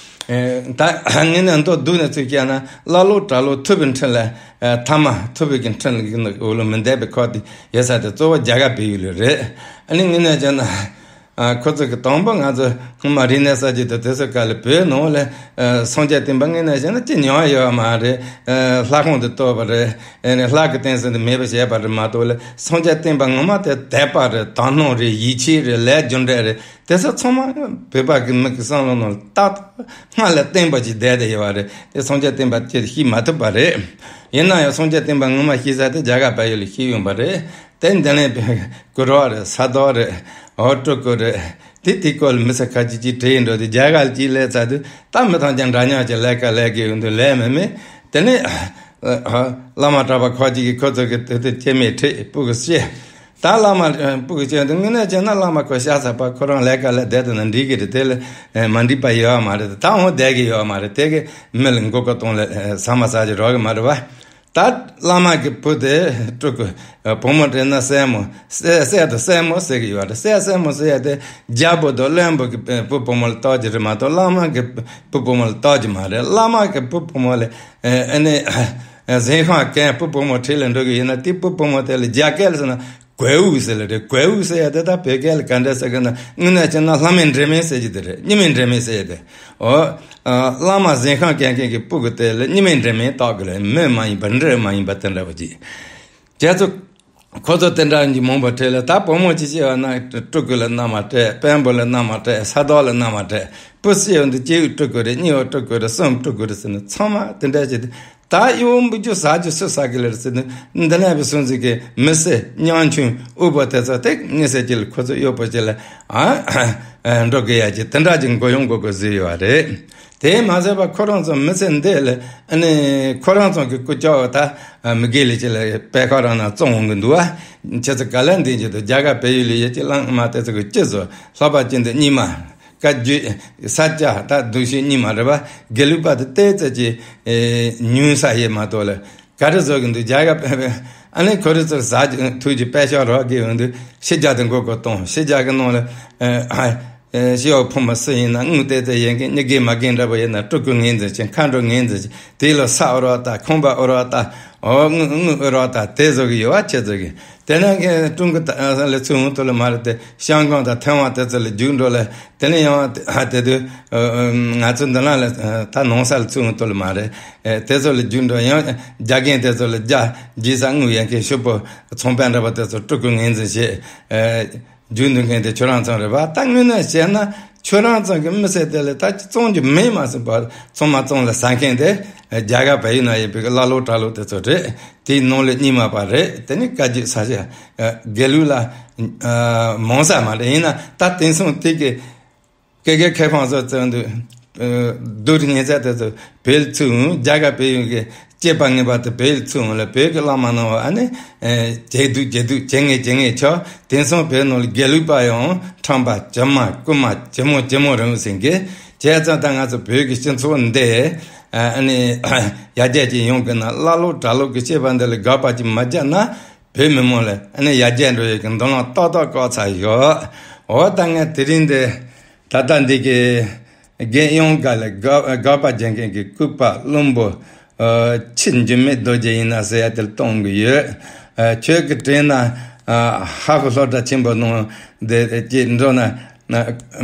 ད་ངས་ནི་མདོར་བསྡུས་ནས་ཚིག་བཤད་ན། བླ་ལོག་གྲྭ་ལོག་ཐུབ་པའི་འཕྲིན་ལས། ཐ་མ་ཐུབ་པའི་གི་འཕྲིན་ལས་འོག་ལ་མི་འདས་པའི་ཁོག་དེ་ཡོད་ས་དེ་གཙོ་བོ་རྒྱ་གར་བལ་ཡུལ་ལ་རེད། ཨ་ནི་དངོས་གནས་བྱས་ན། ཁོ་ཚོ་གི་དང་པོ་ང་ཚོ་སྔོན་མ་རིག་གནས་གསར་བརྗེ་དང་དེ་ཚོ་སྐབས་ལ་བོད་ནང་ལ་སངས་རྒྱས་བསྟན་པ་དངོས་གནས་བྱས་ན་ཅི་ཉམས་ཡོད་མ་རེད། ལྷ་ཁང་དུ་གཏོར་བ་རེད། ལྷ་གི་རྟེན་གསུམ་དེ་མེད་པ་བྱས་པ་རེད་མ་གཏོགས་ལ། སངས་རྒྱས་བསྟན་པ་ངོ་མ་དེ་དད་པ་རེད། དག་སྣང་རེད། ཡིད་ཆེས་རེད། ལས་རྒྱུ་འབྲས་རེད། དེ་ཚོ་ཚང་མ་བོད་པ་གི་མི་གི་བསམ་བློ་ནང་ལ་ཏག་ཏག་སྔར་ལས་བརྟན་པོ་ཅིག་བསྡད་དེ་ཡོད་པ་རེད། དེ་སངས་རྒྱས་བསྟན་པ་ཅིག་ཤེས་མ་ཐུབ་པ་རེད། ཡིན་ན་ཡང་སངས་རྒྱས་བསྟན་པ་ངོ་མ་ཤེས་ས་དེ་རྒྱ་གར་བལ་ཡུལ་ལ་ཤེས་ཡོང་པ་རེད། དེ་འདི་ནས་གུ་རུ་རེད། ས་རྡོ་རེད། འོ་སྤྲུལ་སྐུ་རེད། དེ་དེའི་སྐོར་ལ་མི་ཚེ་ཁ་ཅིག་ཅིག་བྲིས་ཡིན་འགྲོ་དེ་རྒྱ་གར་ལ་ཅིག་སླེབས་ཚར་དུས་ད་མི་ཐང་ཅང་འདྲ་མཉམ་གྱི་ལས་ཀ་ལས་ཀྱི་ཡོང་དུས་ལས་མེད་མེད། དེ་ནས་བླ་མ་གྲྭ་པ་ཁོ་ཅིག་གིས་ཁོ་ཚོ་གི་དེ་དེ་སྐྱེ་མེད་ཁྲིད་སྤུ་གུ་སྐྱེ། ད་བླ་མ་སྤུ་གུ་སྐྱེ་དུས་དངོས་གནས་བྱས་ན་བླ་མ་ཁོ་ཤ་ཚ་པ་ཁོ་རང་ལས་ཀ་ལས་བསྡད་དུས་ན་འགྲིག་གི་རེད། དེ་ལ་མ་འགྲིག་པ་ཡོད་མ་རེད། ད་འོང་བསྡད་གི་ཡོད་མ་རེད། དེ་གི་མི་ལ་མགོ་སྐོར་གཏོང་ལ་ཟ་མ་ཟ་གི་རོགས་གི་མ་རེད་བ། ད་བླ་མ་གི་བུ་དེ་སྤྲུལ་སྐུ། བུ་མོ་དེ་ན་སྲས་མོ། སྲས་སྲས་དང་སྲས་མོ་ཟེར་གི་ཡོད་རེད། སྲས་སྲས་མོ་ཟེར་ཡ་དེ་རྒྱལ་པོ་དང་བློན་པོ་གི་བུ་བུ་མོ་ལ་གཏོགས་ཀྱི་རེད་མ་གཏོགས་བླ་མ་གི་བུ་བུ་མོ་ལ་གཏོགས་ཀྱི་མ་རེད། བླ་མ་གི་བུ་བུ་མོ་ལ་ཨ་ནི་གཟན་ཤམ་གྱོན་བུ་བུ་མོ་ཁྲིད་ལ་འགྲོ་གི་ཡིན་ན་དེ་བུ་བུ་མོ་དེ་ལ་རྒྱ་སྐད་ལ་ཟེར་ན། གོས་དབུ་ཟེར་ལ་རེད། གོས་དབུ་ཟེར་ཡ་དེ་ད་བོད་སྐད་ལ་ག་འདྲ་ཟེར་གི་ན། དངོས་གནས་བྱས་ན་ལྷ་མོའི་འབྲེལ་མེད་ཟེར་གྱི་དེ་རེད། རྙིང་མའི་འབྲེལ་མེད་ཟེར་ཡ་དེ། འོ། བླ་མ་གཟན་ཤམ་གྱོན་མཁན་གྱི་སྤུ་གུ་དེ་ལ་རྙིང་མའི་འབྲེལ་མེད་གཏོགས་གི་ལ། མོ་མ་ཡིན་པ་འདྲེ་མ་ཡིན་པ་དེ་འདྲ་བ་ཅིག་བྱས་ཙང་ཁོ་ཚོ་དེ་འདྲ་གྱི་མང་པོ་ཁྲིད་ལ། ད་བུ་མོ་ཅིག་སྐྱེས་པ་ན་སྤྲུལ་སྐུ་ལ་མནའ་མ་སྤྲད། དཔོན་པོ་ལ་མནའ་མ་སྤྲད། ས་རྡོ་ལ་མནའ་མ་སྤྲད། བུ་སྐྱེས་པ་འདི་གཅིག་སྤྲུལ་སྐུ་རེད། གཉིས་པ་སྤྲུལ་སྐུ་རེད། གསུམ་སྤྲུལ་སྐུ་རེད་ཟེར་ནས་ཚང་མ་དེ་འདྲ་བྱས་ཏེ། ད་གཡོག་འབུལ་རྒྱུ་ཟ་རྒྱུ་སུས་ཟ་གི་ལེར་ཟེར་ནས། འདི་ནས་བུ་སོང་ཟིག་གི་མི་སེར་ཉམ་ཆུང་དབུལ་པོ་དེ་ཚོ་དེ་དངོས་གསལ་གྱི་ལ་ཁོ་ཚོ་གཡོག་པོ་ཅིག་ལ་ཨ་འགྲོ་དགོས་ཡ་གི་དེ་འདྲ་གྱི་མགོ་ཡོང་མགོ་སྐོར་བཟོས་ཡོད་པ་རེད། དེས་མ་ཟད་པ་ཁོ་རང་ཚོ་མི་སེར་འདི་ལ་ཨ་ནི་ཁོ་རང་ཚོ་གི་སྐུ་ཅོག་ད་མི་དགེ་ལས་ཅིག་ལ་པད་ཁ་རང་ན་བཙོང་འོང་གི་འདུག་བ། ཁྱེད་ཚོ་ག་ལ་འདི་འཇུ་དུ་རྒྱ་གར་བལ་ཡུལ་ལ་ཡོད་ཀྱི་བླ་མ་དེ་ཚོ་གི་ཅི་བཟོ། ལྷག་པ་ཅན་དུ་རྙིང་མ། བཀའ་བརྒྱུད་ས་སྐྱ་ད་གདུལ་ཞིང་རྙིང་མ་རེད་པ། དགེ་ལུགས་པ་དེ་ཏོག་ཙམ་ཅིག་ཉུང་ས་ཡོད་མ་གཏོགས་ལ། ག་རེ་བཟོ་གི་འདུག་རྒྱ་གར་ཨ་ནི་ཁོ་རེ་ཚོར་ཟ་ཐུག་གི་པད་ཤག་རོགས་གི་ཡོང་དུས་ཕྱི་རྒྱལ་དུ་མགོ་སྐོར་གཏོང་། ཕྱི་རྒྱལ་གི་ནང་ལ་ཨ་ཕྱི་ཡོག་ཕོ་མོ་སུ་ཡིན་ན་དངུལ་ཏོག་ཙམ་ཡོད་མཁན་མྱི་རྒན་མ་རྒན་འདྲ་པོ་ཡིན་ན་སྤྲུལ་སྐུ་ངོས་འཛིན་བྱེད། མཁའ་འགྲོ་ངོས་འཛིན་བྱེད། དེ་ལ་ས་དབོར་བ་དང་ཁང་པ་དབོར་བ་དང་། འོ་དངུལ་དངུལ་དབོར་བ་དང་དེ་བཟོ་གི་ཡོད་པ་ཁྱེད་ཚོ་གི། དེ་ནས་ཀྱི་ཀྲུང་གོ་ལ་ཚུར་འོང་ཐུབ་ལ་མ་རེད་དེ། ཤང་ཀང་དང་ཐའེ་ཝན་དེ་ཚོ་ལ་རྒྱུགས་འགྲོ་ལ། དེ་ནས་ཡང་དེ་དུས་ང་ཚོ་འདི་ན་ལ་ད་ནང་ས་ལ་ཚུར་འོང་ཐུབ་ལ་མ་རེད། དེ་ཚོ་ལ་རྒྱུགས་འགྲོ། ཡང་རྒྱ་རྒན་དེ་ཚོ་ལ་རྒྱ་རྒྱས་ས་དངུལ་ཡོད་མཁན་ཕྱུག་པོ་ཚོང་དཔོན་འདྲ་པོ་དེ་ཚོ་སྤྲུལ་སྐུ་ངོས་འཛིན་བྱེད། རྒྱུགས་འདུག་མཁན་དེ་ཁྱོད་རང་ཚོ་རེད་པ། ད་དངོས་གནས་བཤད་ན་ཁྱོད་རང་ཚོ་གི་མི་སེར་དེ་ལ་ད་བཙོང་རྒྱུ་མེད་མ་ཟིན་པ་ཚང་མ་བཙོང་ལ་ཟ་མཁན་དེ། རྒྱ་གར་བལ་ཡུལ་ན་ཡོད་པའི་གི་ཀླ་ཀློ་གྲྭ་ལོག་དེ་ཚོ་རེད། དེའི་ནང་ལ་རྙིང་མ་པ་རེད། དེ་ནི་བཀའ་བརྒྱུད་ས་ཆ་དགེ་ལུགས་ལ་མང་ས་མ་རེད། ཡིན་ན་ད་དེང་སང་དེ་གི་ཀེ་ཀེ་ཁེ་ཕང་སོགས་བཙོན་དུ་སྡུག་ཉེས་ཚད་དེ་ཚོ་བོད་ཚུགས་འོང་། རྒྱ་གར་བལ་ཡུལ་གྱི་སྐྱེས་པ་ངེས་པར་དུ་བོད་ཚུགས་འོང་ལ། བོད་ཀྱི་བླ་མ་རྣམས་ཨ་ནི་ཇེ་སྡུག་ཇེ་སྡུག་ཇེ་ངན་ཇེ་ངན་ཆགས། དེང་སང་བོད་ནང་ལ་དགེ་ལུགས་པ་ཡང་ཁྲམ་པ་ཇེ་མང་རྐུན་མ་ཇེ་མང་ཇེ་མང་རུ་ཟིན་གི། བྱས་ཙང་ད་ང་ཚོ་བོད་ཀྱི་སྤྱི་ཚོགས་འདི་ཨ་ནི་ཡར་རྒྱས་ཅིག་ཡོང་གི་ན། ཀླ་ཀློ་གྲྭ་ལོག་གི་སྐྱེས་པ་འདི་ལ་དགག་པ་ཅིག་མ་བརྒྱབ་ན། བོད་མི་མང་ལ་ཨ་ནི་ཡར་རྒྱས་འགྲོ་ཡས་ཀྱི་མདུན་ལམ་ཏག་ཏག་བཀག་ཚར་ཡོད། འོ་ད་ངས་དེ་རིང་འདི་ད་ལྟ་འདི་གི་རྒན་གཡང་དཀར་ལ་དགག་དགག་པ་རྒྱག་མཁན་གྱི་སྐུ་པར་བློན་པོ་ཨ་ཆོས་འབྱུང་མེད་རྡོ་རྗེ་ཡིན་ན་ཟེར་ཡ་དེ་གཏོང་གི་ཡོད། ཨ་ཁྱོད་ཀྱི་དྲན་ན་ཨ་ཧ་ཧྥུ་སློབ་གྲྭ་ཆེན་པོ་ནང་འདི་ཅིག་འགྲོ་ན། ན་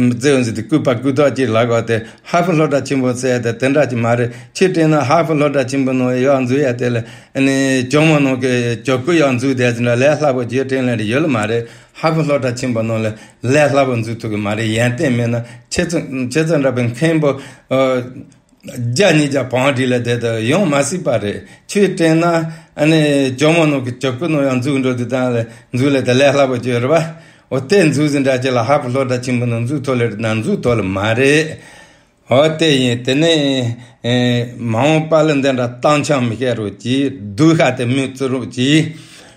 བཙན་འོག་འཛུལ་ཏེ་སྐུ་པར་སྐུ་ཐོག་ཅིག་ལ་གོ་སྟེ་ཧ་ཧྥུ་སློབ་གྲྭ་ཆེན་པོ་ཟེར་ཏེ་དེ་འདྲ་ཅིག་མ་རེད། ཁྱོད་དྲན་ན་ཧ་ཧྥུ་སློབ་གྲྭ་ཆེན་པོ་ནང་ཡར་འཛུལ་ཡ་དེ་ལ་ཨ་ནི་ཇོ་མོ་ནང་གི་ཇོ་སྐུ་ཡར་འཛུལ་དེ་ཙམ་ལས་ལས་སླ་པོ་རྗེས་དྲན་ལས་ཡོད་ལ་མ་རེད། ཧ་ཧྥུ་སློབ་གྲྭ་ཆེན་པོ་ནང་ལ་ལས་སླ་པོ་འཛུལ་ཐུབ་གི་མ་རེད། ཡོན་ཏན་མེད་ན་ཁྱེད་ཚོ་ཁྱེད་ཚོ་འདྲ་པའི་མཁན་པོ་ཨ་བརྒྱ་ཉིས་བརྒྱ་བང་སྒྲིག་ལ་དེ་ལྟར་ཡོང་མ་སྲིད་པ་རེད། ཁྱོད་དྲན་ན་ཨ་ནི་ཇོ་མོ་ནང་གི་ཇོ་སྐུ་ནང་ཡར་འཛུལ་འགྲོ་དུས་དང་ལ་འཛུལ་ལ་དེ་ལས་སླ་པོ་བྱོས་རེད་པ། འོ་དེ་འཛུལ་ཟིན་འདྲ་ཅིག་ལ་ཧ་ཧྥུ་སློབ་གྲྭ་ཆེན་པོ་ནང་འཛུལ་ཐུབ་ལེ་རེད་ན་འཛུལ་ཐུབ་ལེ་མ་རེད། འོ་དེ་ཡིན། དེ་ནས་ཨེ་མ་འོངས་པ་ལ་འདི་འདྲ་སྟངས་འཆང་མི་བཤད་རོགས་གྱིས། སྡུག་ཤ་དེ་མི་བཙུགས་རོགས་གྱིས།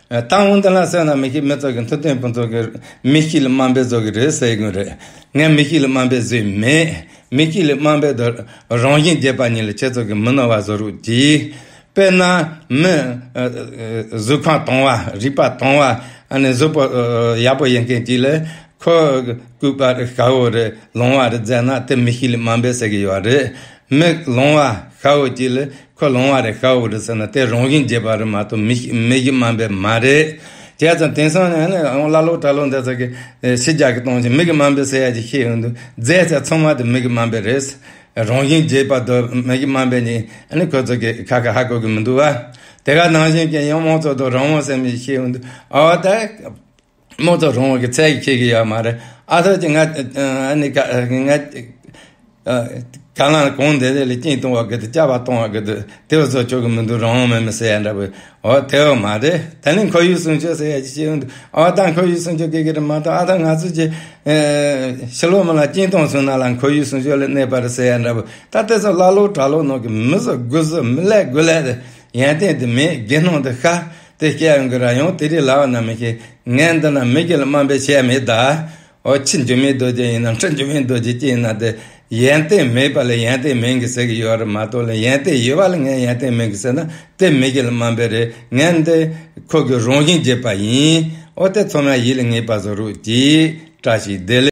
ཨེ་སྟངས་འོང་དེ་ལ་ཟེར་ན་མི་ཤེས་མི་ཚོ་གི་མཐུ་སྟོན་ཕུན་ཚོགས་ཀྱི་མི་ཤེས་ལ་དམའ་འབེབས་བཟོ་གི་རེད་ཟེར་གི་རེད། ངས་མི་ཤེས་ལ་དམའ་འབེབས་བཟོས་མེད། མི་ཤེས་ལ་དམའ་འབེབས་དང་རང་བཞིན་རྒྱས་པ་གཉིས་ལ་ཁྱེད་ཚོ་གི་མི་ནོར་བ་བཟོ་རོགས་གྱིས། དཔེར་ན་མི་ཨ་ཨ་གཟུགས་ཁམས་དྭངས་པ་རིག་པ་དྭངས་པ་ཨ་ནི་གཟུགས་པོ་ཨ་ཡག་པོ་ཡིན་མཁན་གཅིག་ལ་ཁོ་སྐུད་པ་རེད་ཤ་བོ་རེད་ལོང་བ་རེད་བཟླས་ན་དེ་མི་ཤེས་ལ་དམའ་འབེབས་ཟེར་གི་ཡོད་རེད། མི་ལོང་བ་ཤ་བོ་གཅིག་ལ་ཁོ་ལོང་བ་རེད་ཤ་བོ་རེད་ཟེར་ན་དེ་རང་བཞིན་རྒྱས་པ་རེད་མ་གཏོགས་མི་ཤེས་མི་ཤེས་དམའ་འབེབས་མ་རེད། བྱས་ཙང་དེང་སང་ནས་ནི་ཀླ་ཀློ་གྲྭ་ལོག་འདི་ཚོ་གི་ཕྱི་རྒྱལ་གི་གཏོང་ཆེན་མི་གི་དམའ་འབེབས་ཟེར་ཡ་ཅིག་ཤེས་ཡོང་དུས་རྫས་ཚད་ཚང་མ་དེ་མི་གི་དམའ་འབེབས་རེད། རང་བཞིན་རྒྱས་པ་དང་མི་གི་དམའ་འབེབས་གཉིས་ཨ་ནི་ཁོ་ཚོ་གི་ཁ་ཁ་ཧ་གོ་གི་མི་འདུག་བ། དེ་ག་ནང་བཞིན་གྱི་ཡང་མང་ཚོགས་དང་རང་དབང་ཟེར་མི་ཤེས་ཡོང་དུས་ཨ་བ་ད་མང་ཚོགས་རང་དབང་གི་ཚད་ཀྱིས་ཁེལ་གི་ཡོད་མ་རེད། ཨ་ཐོ་ཅི་ང་ཨ་ནི་ཀ་ང་ཨ་ག་ལ་གང་དེ་དེ་ལ་སྐྱིན་གཏོང་བ་གི་དུ་སྐྱ་བ་གཏོང་བ་གི་དུ་དེ་བ་ཚོ་ཆོག་གི་མི་འདུག་རང་དབང་མེད་མི་ཟེར་ཡ་འདྲ་བོ། འོ་དེ་བ་མ་རེད། ད་ནི་ཁོར་ཡུག་སྲུང་སྐྱོབ་ཟེར་ཡ་ཅི་ཤེས་ཡོང་དུས་ཨ་བ་ད་ཁོར་ཡུག་སྲུང་སྐྱོབ་དགོས་ཀྱི་རེད་མ་གཏོགས་ཨ་ད་ང་ཚོ་ཅི་ཕྱི་ལོགས་མི་ལ་སྐྱིན་གཏོང་སོང་ན་ལ་ཁོར་ཡུག་སྲུང་སྐྱོབ་ལ་གནས་པ་རེད་ཟེར་ཡ་འདྲ་བོ། ད་དེ་ཚོ་ཀླ་ཀློ་གྲྭ་ལོག་ནང་གི་མི་ཚོ་དགུ་ཚོ་མི་ལས་དགུ་ལས་དེ་ཡོན་ཏན་དེ་མེད། དགེ་སློང་དེ་ཤ་དེ་སྐྱེ་ཡོང་གི་ར་ཡང་དེ་རིགས་ལ་བ་ན་མི་ཤེས། ངས་འདི་ན་མི་སྒེར་ལ་དམའ་འབེབས་བྱས་མེད་ད། འོ་ཕྱི་འགྱུར་མེད་རྡོ་རྗེ་ཡིན་ན་ཁྲི་འགྱུར་མེད་རྡོ་རྗེ་སྐྱེས་ཡིན་ན་དེ་ཡོན་ཏན་མེད་པ་ལ་ཡོན་ཏན་མེད་གི་ཟེར་གི་ཡོད་རེད་མ་གཏོགས་ལ་ཡོན་ཏན་ཡོད་པ་ལ་ངས་ཡོན་ཏན་མེད་གི་ཟེར་ན་དེ་མི་སྒེར་ལ་དམའ་འབེབས་རེད། ངས་འདི་ཁོ་གི་རང་བཞིན་བརྗོད་པ་ཡིན། འོ་དེ་ཚང་མ་ཡིད་ལ་ངེས་པ་བཟོ་རོགས་གྱིས། བཀྲ་ཤིས་བདེ་ལེགས།